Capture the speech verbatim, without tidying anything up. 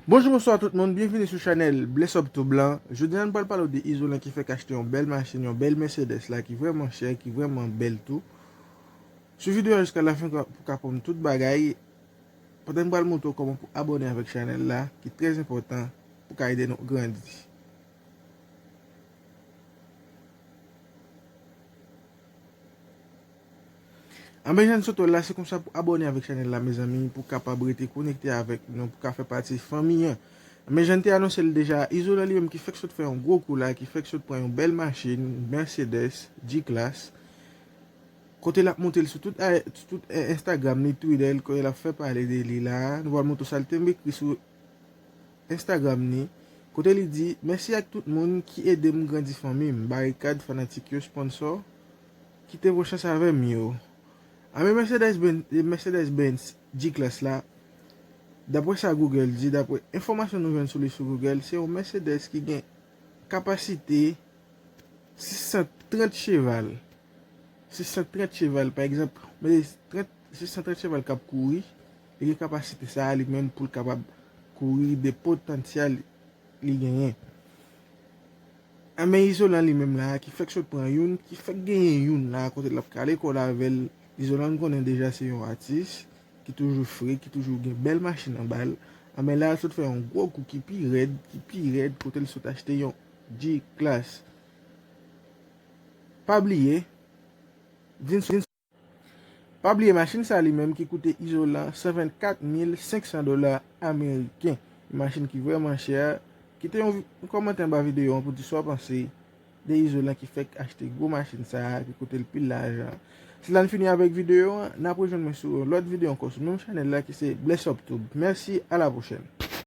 Bonjou, bonswa tout moun, byenvini sou chanèl Bless Up Tube lan. Jodi a nou pral pale w de Izolan ki fèk achte yon bèl machin, yon bèl Mercedes la ki vrèman chè, ki vrèman bèl tou. Swiv videyo a jiska lafen pou ka konprann tout bagay. Pandan m pral montre w kòman pou abòne avèk chanèl la, ki trè enpòtan pou ka ede nou grandi. Anben, jan n sot wè l la, se konsa pou abòne avèk chanèl la, mezanmi, pou kapab rete konekte avèk nou, pou ka fè pati fanmi an. Men jan n te anonse l deja, Izolan li menm ki fèk sot fè yon gwo kou la, ki fèk sot pran yon bèl machin, Mercedes, G-Class. Kote l ap monte l sou tout, a- sou tout, eh, Instagram ni Twitter, kote l ap fè pale de li la. Nou pral montre w sa l te ekri sou Instagram ni, kote li di, "Mèsi ak tout moun ki ede m grandi fanmi m, barikad, fanatik yo, sponsò ki te pran chans avè m yo." Anben, Mercedes Benz, Mercedes Benz G-Class la, daprè sa Google di, daprè enfòmasyon nou jwenn sou li sou Google, se yon Mercedes ki gen kapasite sis san trant cheval. Sis san trant cheval, pa egzanp, men trant, sis san trant cheval k ap kouri, li gen kapasite sa a li menm pou l kapab kouri de potansyèl li genyen. Anben, Izolan li menm la, ki fèk sot pran youn, ki fèk genyen youn la, kote l ap kale kò l avè l. Izolan n konnen deja se yon atis ki toujou fre, ki toujou gen bèl machin anba l. Anben, la l sot fè yon gwo kou ki pi rèd, ki pi rèd, kote l sot achte yon G-Class. Pa bliye, vin sou, pa bliye machin sa li menm ki koute Izolan san vennkat mil senk san dola ameriken. Yon machin ki vrèman chè. Kite yon vi-, yon kòmantè anba videyo an pou di sa w panse de Izolan ki fèk achte gwo machin sa a, ki koute l pil lajan. Se la n fini avèk videyo an. N ap rejwenn mwen sou yon lòt videyo ankò sou menm chanèl la ki se Bless Up Tube. Mèsi, a la pwochèn.